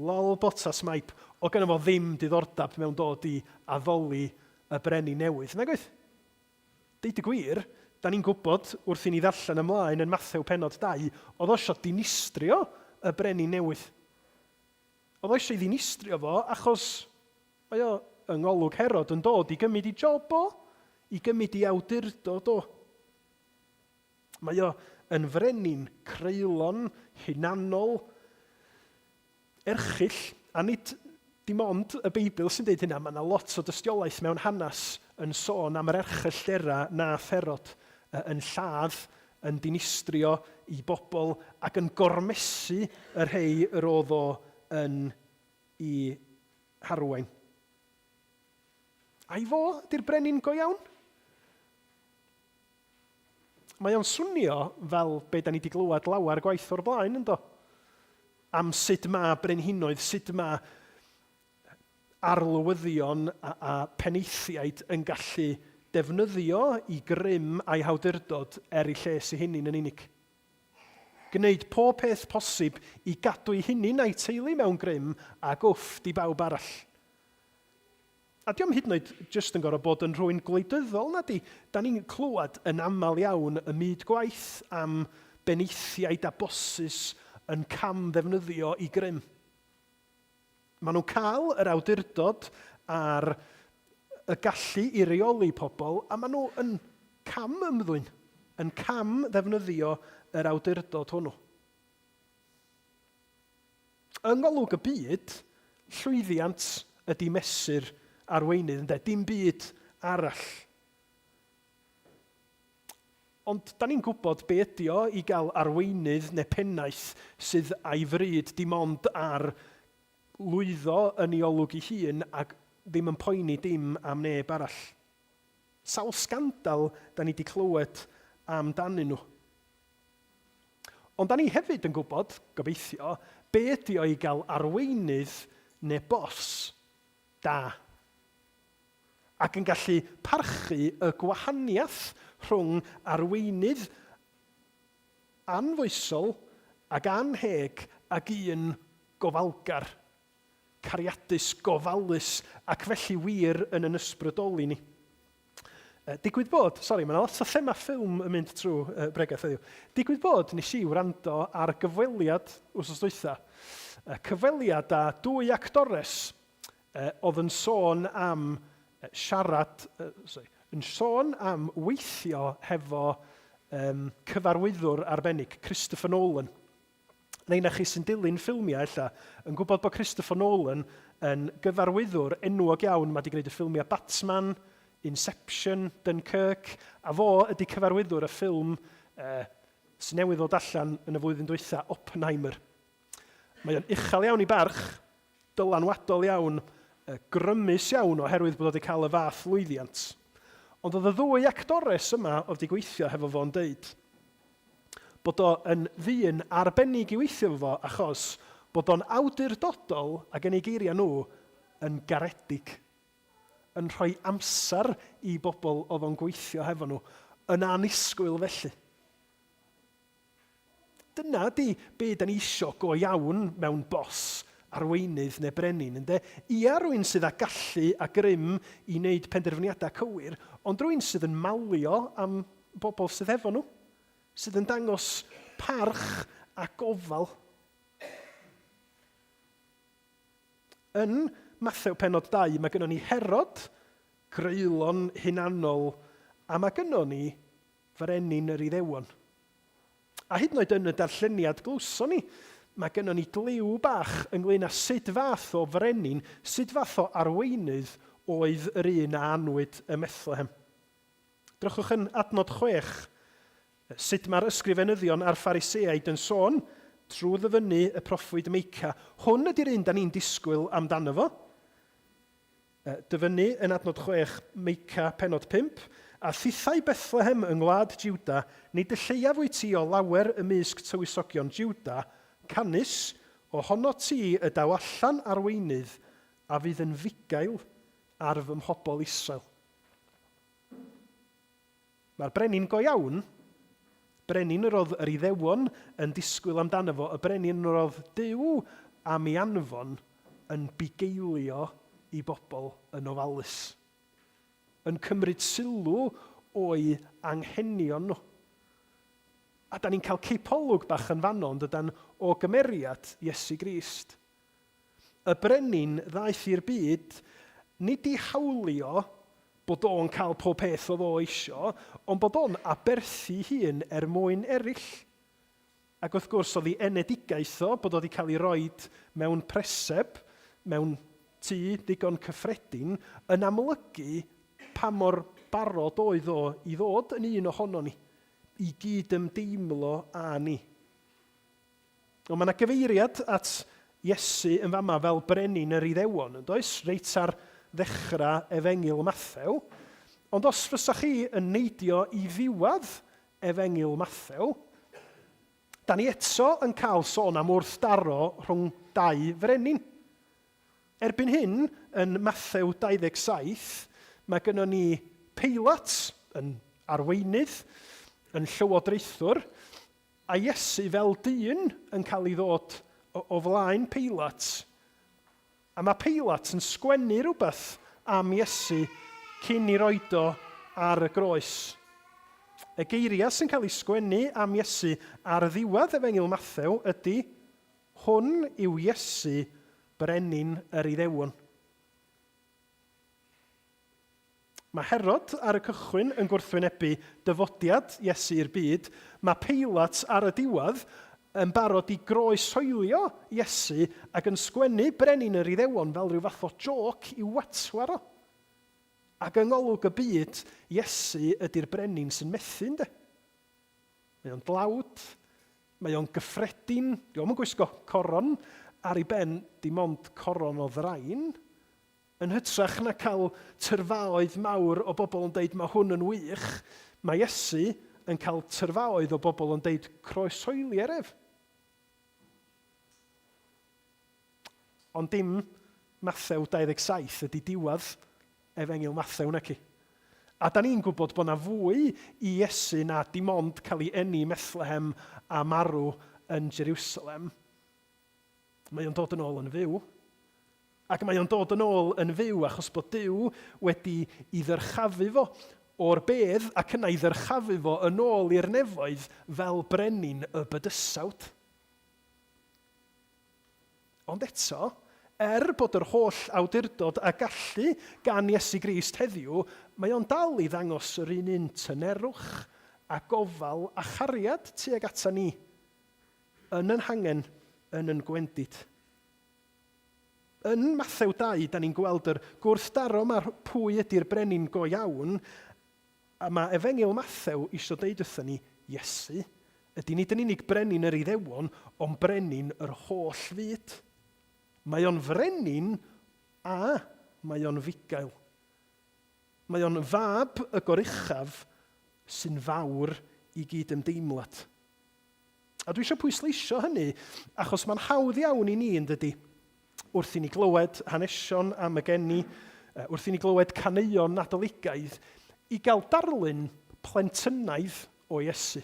A: Lol botas maip. O gynno fo ddim diddordab mewn dod i addoli y brenin newydd, nag oedd? Deud y gwir, da ni'n gwybod wrth i ni ddarllen ymlaen yn Mathew pennod 2, oedd o isio dinistrio y brenin newydd. Oedd o eisiau ei ddinistrio fo achos mae o yng ngolwg Herod yn dod i gymryd i job o, i gymryd i awdurdod o. Mae o yn frenin creulon, hunanol, erchyll, a nid dim ond y Beibl sy'n deud hynna, mae yna lot o dystiolaeth mewn hanes yn sôn am yr erchyllterau nath Herod yn lladd, yn dinistrio i bobl ac yn gormesu y rhei yr oedd o yn i harwain. Ai fo ydy'r brenin go iawn? Mae o'n swnio fel be da ni wedi glywed lawer gwaith o'r blaen, yndo? Am sut mae brenhinoedd, sut mae arlywyddion a, a penaethiaid yn gallu defnyddio i grym a'i hawdurdod er ei lles ei hunain yn unig. Gwneud pob peth posib i gadw'i hunain a'i teulu mewn grym a gwfft i bawb arall. A dio'm hyd yn oed jyst yn gorfod bod yn rhywun gwleidyddol, nadi? Da ni'n clywed yn aml iawn ym myd gwaith am benaethiaid a bosses yn cam-ddefnyddio i grym. Maen nhw'n cael yr awdurdod a'r y gallu i reoli pobl, a maen nhw yn cam-ymddwyn, yn cam-ddefnyddio yr awdurdod hwnnw. Yng ngolwg y byd, llwyddiant ydy mesur arweinydd, ynde? Dim byd arall. Ond da ni'n gwybod be ydy o i gael arweinydd neu pennaeth sydd a'i fryd dim ond ar lwyddo yn ei olwg ei hun ac ddim yn poeni dim am neb arall. Sawl sgandal da ni 'di clywed amdanyn nhw. Ond da ni hefyd yn gwybod, gobeithio, be ydy o i gael arweinydd neu bos da. Ac yn gallu parchu y gwahaniaeth rhwng arweinydd anfoesol ac annheg ag un gofalgar, cariadus, gofalus ac felly wir yn yn ysbrydoli ni. Digwydd bod, sori, mae yna lot o thema ffilm yn mynd trwy bregaeth heddiw. Digwydd bod, nes i wrando ar gyfweliad wrth dwytha. Cyfweliad â dwy actores oedd yn sôn am siarad, sorry, yn sôn am weithio hefo um, cyfarwyddwr arbennig, Christopher Nolan. Neu na chi sy'n dilyn ffilmiau ella, yn gwybod bod Christopher Nolan yn gyfarwyddwr enwog iawn, mae wedi gwneud y ffilmiau Batman, Inception, Dunkirk, a fo ydy cyfarwyddwr y ffilm eh, sy'n newydd ddod allan yn y flwyddyn dwytha, Oppenheimer. Mae o'n uchel iawn i barch, dylanwadol iawn, grymus iawn oherwydd bod o wedi cael y fath lwyddiant. Ond oedd y ddwy actores yma oedd wedi gweithio hefo fo'n deud bod o yn ddyn arbennig i weithio efo fo achos bod o'n awdurdodol ac yn eu geiriau nhw yn garedig, yn rhoi amser i bobl oedd o'n gweithio hefo nhw, yn annisgwyl felly. Dyna ydy be da ni isio go iawn mewn bos arweinydd neu brenin, ynde? Ia, rwy'n sydd â gallu a grym i wneud penderfyniadau cywir, ond rwy'n sydd yn malio am bobl sydd efo nhw, sydd yn dangos parch a gofal. Yn Mathew pennod 2, mae gynnon ni Herod, greulon hunanol, a mae gynnon ni frenin yr Iddewon. A hyd yn oed yn y darlleniad glywson ni, mae gynnon ni gliw bach ynglyn â sut fath o frenin, sut fath o arweinydd oedd yr un a anwyd ym Methlehem. Drychwch yn adnod 6, sut mae'r ysgrifenyddion a'r Phariseaid yn sôn trwy ddyfynnu y proffwyd Meica. Hwn ydy'r un da ni'n disgwyl amdano fo. Dyfynnu yn adnod 6, Meica pennod 5, A thithau Bethlehem yng ngwlad Jiwda, nid y lleiaf wyt ti o lawer ymysg tywysogion Jiwda, canys ohonot ti y daw allan arweinydd a fydd yn fugail ar fy mhobl Israel. Mae'r brenin go iawn, brenin yr oedd yr Iddewon yn disgwyl amdano fo, y brenin yr oedd Duw am ei anfon yn bugeilio i bobl yn ofalus, yn cymryd sylw o'u anghenion nhw. A da ni'n cael cipolwg bach yn fanno, yn dydan, o gymeriad Iesu Grist. Y brenin ddaeth i'r byd nid i hawlio bod o'n cael pob peth oedd o eisio, ond bod o'n aberthu hun er mwyn eraill. Ac wrth gwrs, oedd ei enedigaeth o, bod o wedi cael ei roid mewn preseb, mewn tŷ digon cyffredin, yn amlygu pa mor barod oedd o i ddod yn un ohonon ni, i gyd-ymdeimlo â ni. Ond mae yna gyfeiriad at Iesu yn fama fel brenin yr Iddewon, yn does? Reit ar ddechrau Efengyl Mathew. Ond os fysa chi yn neidio i ddiwedd Efengyl Mathew, da ni eto yn cael sôn am wrthdaro rhwng dau frenin. Erbyn hyn, yn Mathew 27, mae gynnon ni Peilat yn arweinydd, yn llywodraethwr, A Iesu fel dyn yn cael ei ddod o flaen Peilat. A mae Peilat yn sgwennu rhywbeth am Iesu cyn i roid o ar y groes. Y geiriau sy'n cael ei sgwennu am Iesu ar ddiwedd Efengyl Mathew ydy, Hwn yw Iesu, brenin yr Iddewon. Mae Herod ar y cychwyn yn gwrthwynebu dyfodiad Iesu i'r byd. Mae Peilat ar y diwedd yn barod i groeshoelio Iesu ac yn sgwennu Brenin yr Iddewon fel rhyw fath o jôc i'w watwar o. Ac yng ngolwg y byd, Iesu ydy'r brenin sy'n methu, ynde? Mae o'n dlawd, mae o'n gyffredin, 'di o'm yn gwisgo coron ar ei ben, dim ond coron o ddrain. Yn hytrach na cael tyrfaoedd mawr o bobl yn deud mae hwn yn wych, mae Iesu yn cael tyrfaoedd o bobl yn deud croeshoelier ef. Ond dim Mathew 27 ydy diwedd Efengyl Mathew, naci? A da ni'n gwybod bod na fwy i Iesu na dim ond cael ei eni ym Methlehem a marw yn Jerusalem. Mae o'n dod yn ôl yn fyw. Ac mae o'n dod yn ôl yn fyw achos bod Duw wedi i ddyrchafu fo o'r bedd ac yna i ddyrchafu fo yn ôl i'r nefoedd fel brenin y bydysawd. Ond eto, er bod yr holl awdurdod a gallu gan Iesu Grist heddiw, mae o'n dal i ddangos yr un un tynerwch a gofal a chariad tuag ata ni. Yn yn hangen, yn yn gwendid. Yn Mathew 2, da ni'n gweld yr gwrthdaro 'ma pwy ydy'r brenin go iawn, a mae Efengyl Mathew isio deud wrthon ni, Iesu ydy nid yn unig brenin yr Iddewon, ond brenin yr holl fyd. Mae o'n frenin a mae o'n fugail. Mae o'n fab y Goruchaf sy'n fawr i gyd-ymdeimlad. A dwi eisiau pwysleisio hynny, achos mae'n hawdd iawn i ni, yn dydy, wrth i ni glywed hanesion am y geni, wrth i ni glywed caneuon Nadoligaidd, i gael darlun plentynaidd o Iesu.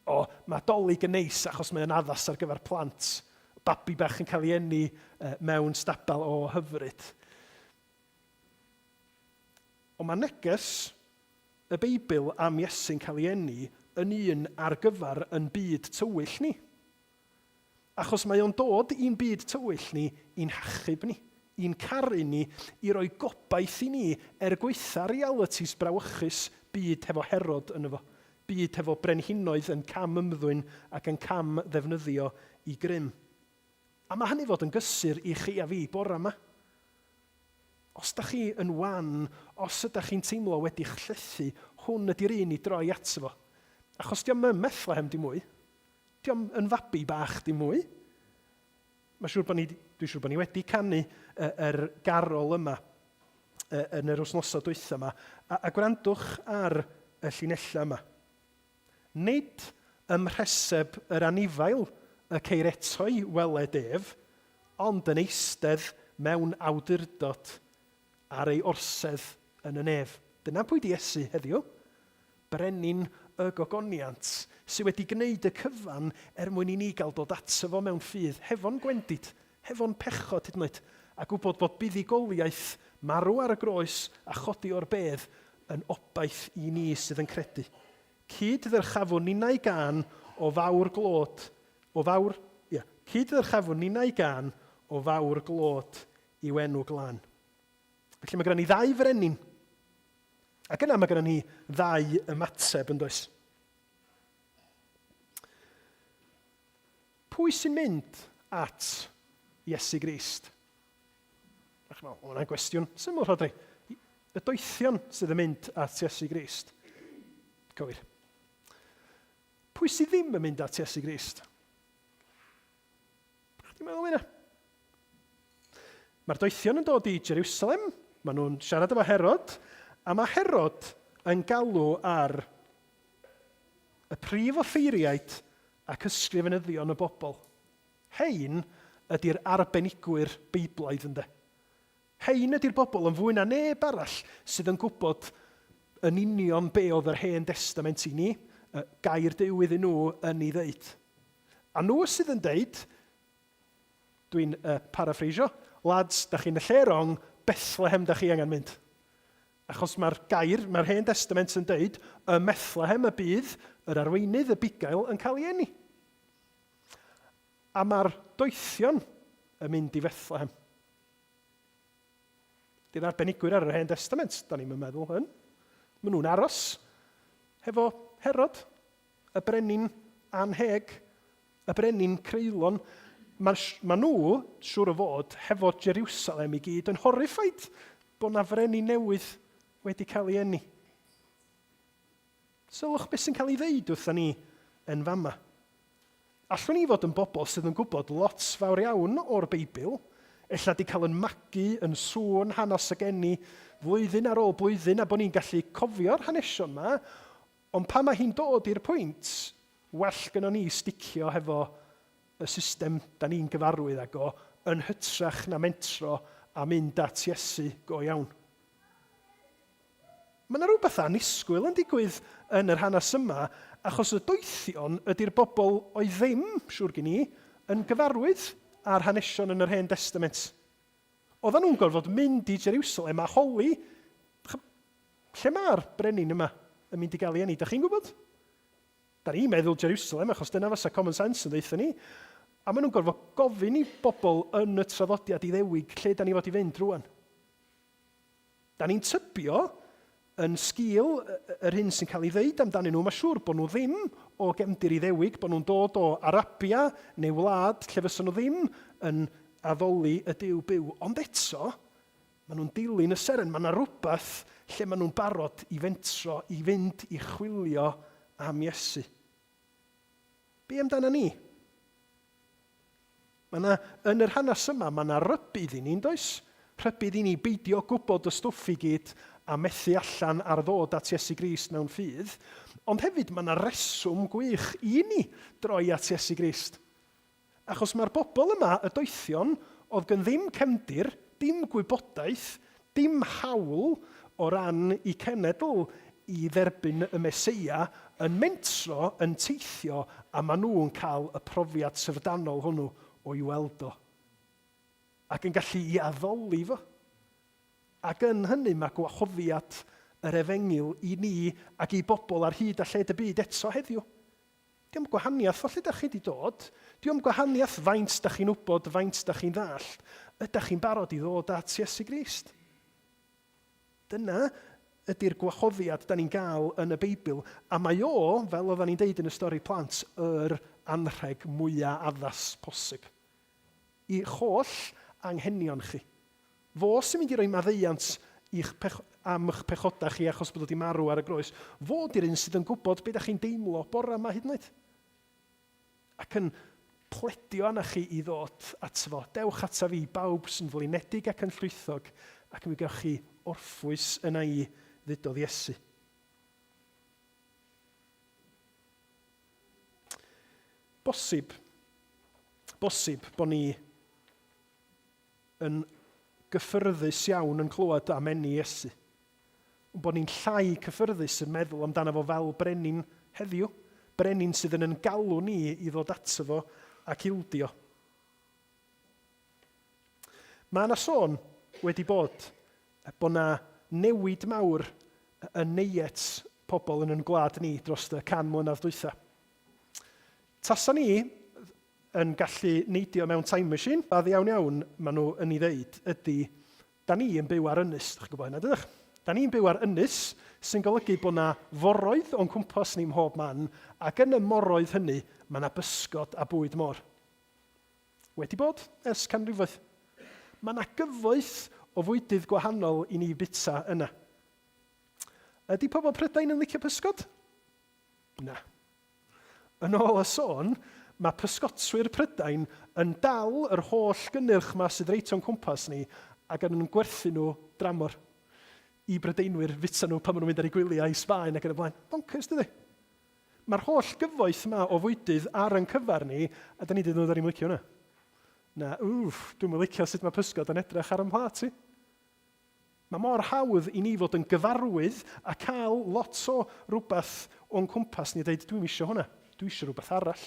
A: O, mae Dolig yn neis achos mae o'n addas ar gyfer plant. Babi bach yn cael ei eni mewn stabal o hyfryd. Ond mae neges y Beibl am Iesu'n cael ei eni yn un ar gyfer yn byd tywyll ni. Achos mae o'n dod i'n byd tywyll ni i'n hachub ni, i'n caru ni, i roi gobaith i ni er gwaetha realities brawychus byd hefo Herod yno fo, byd hefo brenhinoedd yn cam ymddwyn ac yn cam ddefnyddio i grym. A mae hynny fod yn gysur i chi a fi bore yma. Os da chi yn wan, os ydach chi'n teimlo wedi'ch llethu, hwn ydy'r un i droi ato fo. Achos dio'm ym Methlehem dim mwy. Dio'm yn fabi bach dim mwy. Mae'n siŵr bod ni, dwi'n siŵr bod ni wedi canu yr garol yma yn yr wythnosau dwytha yma. A, a gwrandwch ar y llinellau yma. Nid ym mhreseb yr anifail y ceir eto'i weled ef, ond yn eistedd mewn awdurdod ar ei orsedd yn y nef. Dyna pwy 'di Iesu heddiw. Brenin y gogoniant, sy wedi gwneud y cyfan er mwyn i ni gael dod ato fo mewn ffydd, hefo'n gwendid, hefo'n pechod hyd yn oed, a gwybod bod buddugoliaeth marw ar y groes a chodi o'r bedd yn obaith i ni sydd yn credu. Cyd-ddyrchafwn ninnau gân o fawr glod, o fawr, ia, cyd-ddyrchafwn ninnau gân o fawr glod i'w enw glân. Felly mae gennym ni ddau frenin. Ac yna mae gennym ni ddau ymateb yn does. Pwy sy'n mynd at Iesu Grist? Ac mae hwnna'n gwestiwn syml, Rhodri. Y doethion sydd yn mynd at Iesu Grist. Cywir. Pwy sydd ddim yn mynd at Iesu Grist? Chdi'n meddwl hynna? Mae'r doethion yn dod i Jerusalem, maen nhw'n siarad efo Herod, a mae Herod yn galw ar y prif offeiriaid ac ysgrifenyddion y bobl. Hein ydy'r arbenigwyr Beiblaidd ynde. Hein ydy'r bobl yn fwy na neb arall sydd yn gwybod yn union be oedd yr Hen Destament i ni, gair Duw iddyn nhw yn ei ddeud. A nhw sydd yn deud, dwi'n uh, paraphrasio, lads, da chi'n y lle rong, Bethlehem da chi angen mynd. Achos mae'r gair, mae'r Hen Testament yn deud, ym Methlehem y bydd yr arweinydd, y bugail, yn cael ei eni. A mae'r doethion yn mynd i Fethlehem. Dy'r arbenigwyr ar yr Hen Testament, da ni'n meddwl hyn. Maen nhw'n aros hefo Herod, y brenin anheg, y brenin creulon. Mae, ma nhw, siŵr o fod, hefo Jerusalem i gyd yn horrified bod na frenin newydd wedi cael ei eni. Sylwch beth sy'n cael ei ddeud wrtha ni yn fama. Allwn ni fod yn bobl sydd yn gwybod lot fawr iawn o'r Beibl, ella 'di cael yn magu yn sŵn hanes y geni flwyddyn ar ôl blwyddyn a bod ni'n gallu cofio'r hanesion 'ma, ond pan mae hi'n dod i'r pwynt, well gynnon ni sticio hefo y system 'da ni'n gyfarwydd ag o, yn hytrach na mentro a mynd at Iesu go iawn. Mae yna rhywbeth annisgwyl yn digwydd yn yr hanes yma, achos y doethion ydy'r bobl oedd ddim, siŵr gen i, yn gyfarwydd â'r hanesion yn yr Hen Destament. Oedden nhw'n gorfod mynd i Jerusalem a holi, lle mae'r brenin yma yn mynd i gael ei eni? Da chi'n gwybod? Da ni'n meddwl Jerusalem, achos dyna fysa common sense yn ddeutha ni. A maen nhw'n gorfod gofyn i bobl yn y traddodiad Iddewig lle da ni fod i fynd rwan. Da ni'n tybio, yn sgil yr hyn sy'n cael ei ddeud amdanyn nhw, mae'n siŵr bod nhw ddim o gefndir Iddewig, bod nhw'n dod o Arabia neu wlad lle fysa nhw ddim yn addoli y Duw byw. Ond eto, maen nhw'n dilyn y seren. Mae yna rhywbeth lle maen nhw'n barod i fentro, i fynd i chwilio am Iesu. Be amdana ni? Mae yna, yn yr hanes yma, mae yna rybudd i ni, yn does? Rhybudd i ni beidio gwybod y stwff i gyd a methu allan ar ddod at Iesu Grist mewn ffydd. Ond hefyd, mae yna reswm gwych i ni droi at Iesu Grist. Achos mae'r bobl yma, y doethion, oedd gen ddim cefndir, dim gwybodaeth, dim hawl o ran i cenedl i dderbyn y Meseia, yn mentro, yn teithio, a maen nhw'n cael y profiad syfrdanol hwnnw o'i weld o. Ac yn gallu i addoli fo. Ac yn hynny mae gwahoddiad yr efengyl i ni ac i bobl ar hyd a lled y byd eto heddiw. Dio'm gwahaniaeth o lle dach chi 'di dod, dio'm gwahaniaeth faint dach chi'n wybod, faint dach chi'n ddallt, ydach chi'n barod i ddod at Iesu Grist? Dyna ydy'r gwahoddiad da ni'n gael yn y Beibl, a mae o, fel oeddan ni'n deud yn y stori plant, yr anrheg mwya addas posib. I'ch holl anghenion chi. Fo sy'n mynd i roi maddeuant i'ch pech- am eich pechodau chi achos bod o wedi marw ar y groes. Fo 'di'r un sydd yn gwybod be da chi'n deimlo bore yma hyd yn oed. Ac yn pledio arna chi i ddod ato fo. Dewch ata fi, bawb sy'n flinedig ac yn llwythog, ac mi gewch chi orffwys yna i, ddudodd Iesu. Bosib, bosib bod ni yn gyffyrddus iawn yn clywed am eni Iesu, ond bod ni'n llai cyffyrddus yn meddwl amdano fo fel brenin heddiw, brenin sydd yn yn galw ni i ddod ato fo ac ildio. Mae yna sôn wedi bod bod yna newid mawr yn neiet pobl yn yn gwlad ni dros y 100 mlynedd dwytha. Tasa ni yn gallu neidio mewn time machine, a iawn iawn maen nhw yn ei ddeud ydy, da ni yn byw ar ynys, dych chi'n gwybod hynna, dydych? Da ni'n byw ar ynys sy'n golygu bod yna foroedd o'n cwmpas ni mhob man, ac yn y moroedd hynny mae yna bysgod a bwyd môr. Wedi bod ers canrifoedd. Mae yna gyfoeth o fwydydd gwahanol i ni bita yna. Ydy pobl Prydain yn licio pysgod? Na. Yn ôl y sôn, mae pysgotwyr Prydain yn dal yr holl gynnyrch 'ma sydd reit o'n cwmpas ni ac yn gwerthu nhw dramor i Brydeinwyr fita nhw pan maen nhw'n mynd ar eu gwyliau i Sbaen ac yn y blaen. Bonkers, dydy? Mae'r holl gyfoeth 'ma o fwydydd ar ein cyfer ni, a 'da ni'n dweud, 'da ni'm licio hwnna. Na, wff, dwi'm yn licio sut mae pysgod yn edrych ar 'y mhlât i. Mae mor hawdd i ni fod yn gyfarwydd a cael lot o rywbeth o'n cwmpas ni a dweud, dwi'm isio hwnna, dwi isio rhywbeth arall.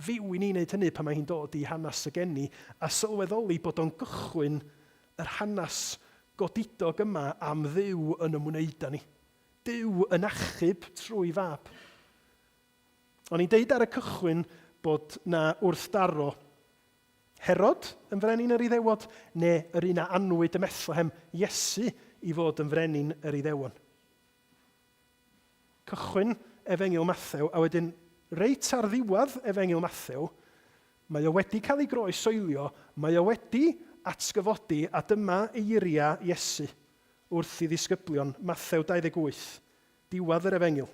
A: Fyw i ni wneud hynny pan mae hi'n dod i hanes y geni a sylweddoli bod o'n gychwyn yr hanes godidog yma am Dduw yn ymwneud â ni. Duw yn achub trwy fab. O'n i'n deud ar y cychwyn bod 'na wrthdaro. Herod yn frenin yr Iddewod, neu yr un a anwyd ym Methlehem, Iesu, i fod yn frenin yr Iddewon. Cychwyn Efengyl Mathew, a wedyn reit ar ddiwedd Efengyl Mathew, mae o wedi cael ei groesoelio, mae o wedi atgyfodi, a dyma eiriau Iesu wrth i ddisgyblion, Mathew 28, diwedd yr Efengyl.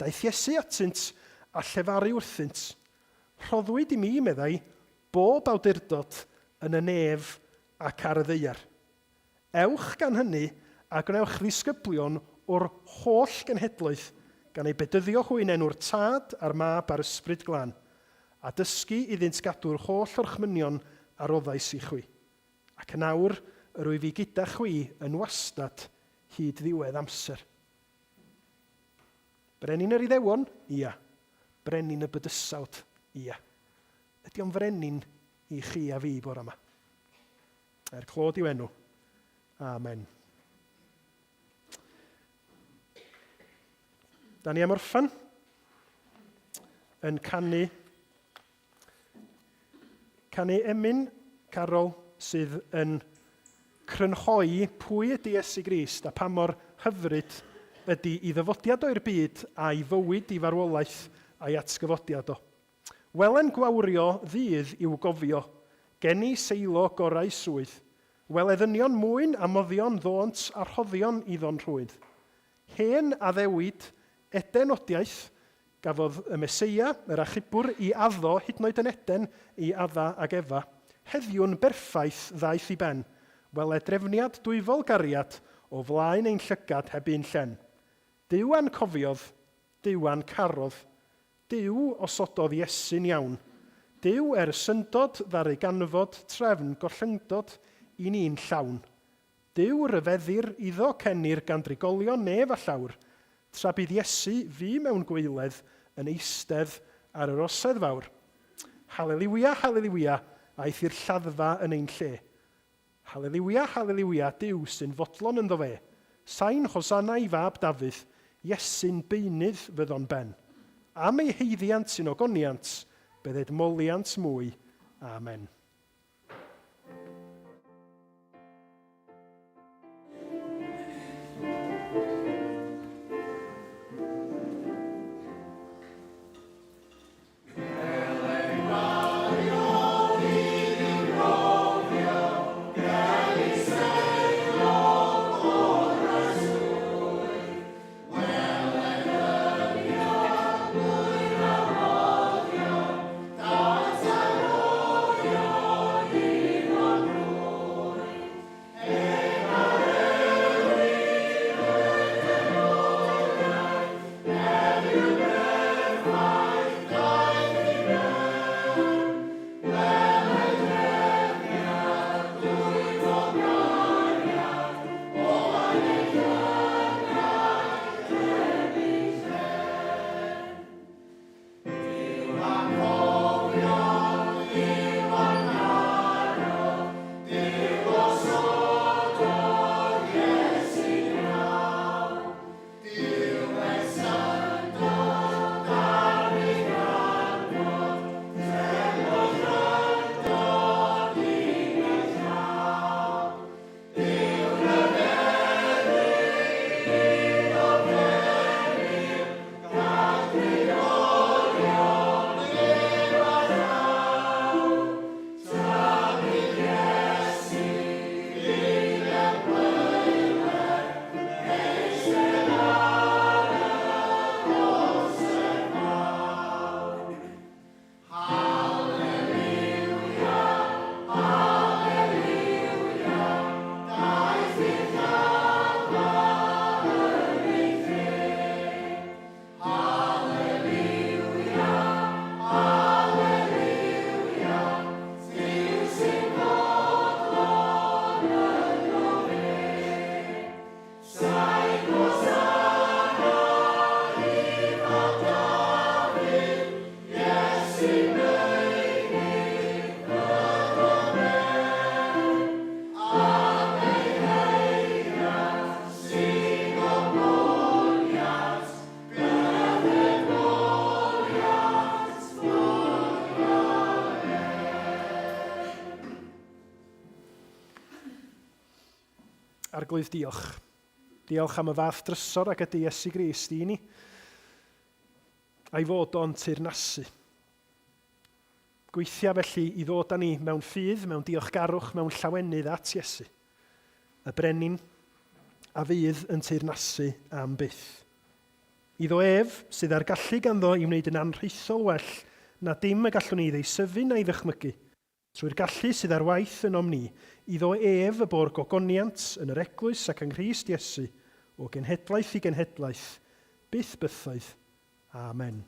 A: Daeth Iesu atynt a llefaru wrthynt, Rhoddwyd i mi, meddai, bob awdurdod yn y nef ac ar y ddaear. Ewch gan hynny, a gwnewch ddisgyblion o'r holl genhedloedd, gan eu bedyddio hwy yn enw'r Tad, a'r Mab, a'r Ysbryd Glân, a dysgu iddynt gadw'r holl orchmynion a roddais i chwi. Ac yn awr, yr wyf fi gyda chwi yn wastad hyd ddiwedd amser. Brenin yr Iddewon? Ia. Brenin y bydysawd? Ia. Ydy o'n frenin i chi a fi bore yma? Er clod i'w enw. Amen. Da ni am orffan yn canu canu emyn carol sydd yn crynhoi pwy ydy Iesu Grist a pa mor hyfryd ydy i ddyfodiad o i'r byd a'i fywyd i farwolaeth a'i atgyfodiad o. Wele'n gwawrio ddydd i'w gofio, Geni Seilo gorau swydd. Wele ddynion mwyn a moddion ddônt a rhoddion iddo'n rhwydd. Hen addewid Eden odiaeth, gafodd y Meseia, yr Achubwr, i addo, hyd yn oed yn Eden, i Adda ag Efa. Heddiw'n berffaith ddaeth i ben. Wele drefniad dwyfol gariad o flaen ein llygad heb un llen. Duw a'n cofiodd, Duw a'n carodd, Duw osododd Iesu'n iawn. Duw er syndod ddaru ganfod trefn gollyngdod i ni'n llawn. Duw ryfeddir iddo cenir gan drigolion nef a llawr, tra bydd Iesu fu mewn gwaeledd yn eistedd ar yr osedd fawr. Haleliwia, haleliwia, aeth i'r lladdfa yn ein lle. Haleliwia, haleliwia, Duw sy'n fodlon ynddo fe. Sain hosanna i fab Dafydd, Iesu'n beunydd fyddo'n ben. Am ei haeddiant sy'n ogoniant, bydded moliant mwy. Amen. Arglwydd, diolch. Diolch am y fath drysor ag ydy Iesu Grist i ni, a'i fod o'n teyrnasu. Gweithia felly i ddod â ni mewn ffydd, mewn diolchgarwch, mewn llawenydd at Iesu, y brenin a fydd yn teyrnasu am byth. Iddo ef, sydd â'r gallu ganddo i wneud yn anrhaethol well na dim y gallwn ni ddeisyfu na'i ddychmygu, trwy'r gallu sydd ar waith ynom ni, iddo ef y bo'r gogoniant yn yr eglwys ac yng Nghrist Iesu, o genhedlaeth i genhedlaeth, byth bythoedd. Amen.